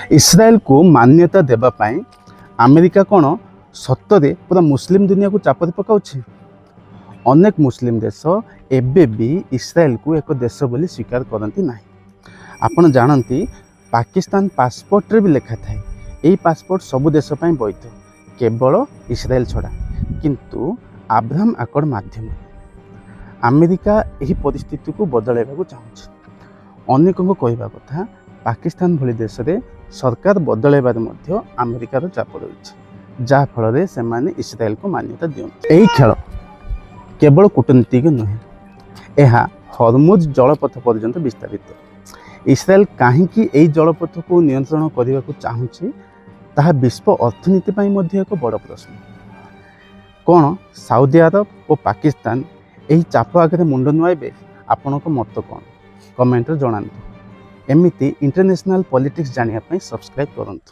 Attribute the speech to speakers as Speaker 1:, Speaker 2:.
Speaker 1: ଇସ୍ରାଏଲକୁ ମାନ୍ୟତା ଦେବା ପାଇଁ ଆମେରିକା କ'ଣ ସତରେ ପୁରା ମୁସଲିମ ଦୁନିଆକୁ ଚାପରେ ପକାଉଛି? ଅନେକ ମୁସଲିମ ଦେଶ ଏବେ ବି ଇସ୍ରାଏଲକୁ ଏକ ଦେଶ ବୋଲି ସ୍ୱୀକାର କରନ୍ତି ନାହିଁ। ଆପଣ ଜାଣନ୍ତି, ପାକିସ୍ତାନ ପାସପୋର୍ଟରେ ବି ଲେଖା ଥାଏ, ଏଇ ପାସପୋର୍ଟ ସବୁ ଦେଶ ପାଇଁ ବୈଧ, କେବଳ ଇସ୍ରାଏଲ ଛଡ଼ା। କିନ୍ତୁ ଆବ୍ରାହମ ଆକର୍ଡ ମାଧ୍ୟମରେ ଆମେରିକା ଏହି ପରିସ୍ଥିତିକୁ ବଦଳାଇବାକୁ ଚାହୁଁଛି। ଅନେକଙ୍କ କହିବା କଥା, ପାକିସ୍ତାନ ଭଳି ଦେଶରେ ସରକାର ବଦଳାଇବାରେ ମଧ୍ୟ ଆମେରିକାର ଚାପ ରହିଛି, ଯାହାଫଳରେ ସେମାନେ ଇସ୍ରାଏଲକୁ ମାନ୍ୟତା ଦିଅନ୍ତି। ଏହି ଖେଳ କେବଳ କୂଟନୀତିଜ୍ଞ ନୁହେଁ, ଏହା ହରମୁଜ ଜଳପଥ ପର୍ଯ୍ୟନ୍ତ ବିସ୍ତାରିତ। ଇସ୍ରାଏଲ କାହିଁକି ଏହି ଜଳପଥକୁ ନିୟନ୍ତ୍ରଣ କରିବାକୁ ଚାହୁଁଛି, ତାହା ବିଶ୍ୱ ଅର୍ଥନୀତି ପାଇଁ ମଧ୍ୟ ଏକ ବଡ଼ ପ୍ରଶ୍ନ। କ'ଣ ସାଉଦି ଆରବ ଓ ପାକିସ୍ତାନ ଏହି ଚାପ ଆଗରେ ମୁଣ୍ଡ ନୁଆଇବେ? ଆପଣଙ୍କ ମତ କ'ଣ, କମେଣ୍ଟରେ ଜଣାନ୍ତୁ। ଏମିତି ଇଣ୍ଟରନ୍ୟାସନାଲ ପଲିଟିକ୍ସ ଜାଣିବା ପାଇଁ ସବସ୍କ୍ରାଇବ୍ କରନ୍ତୁ।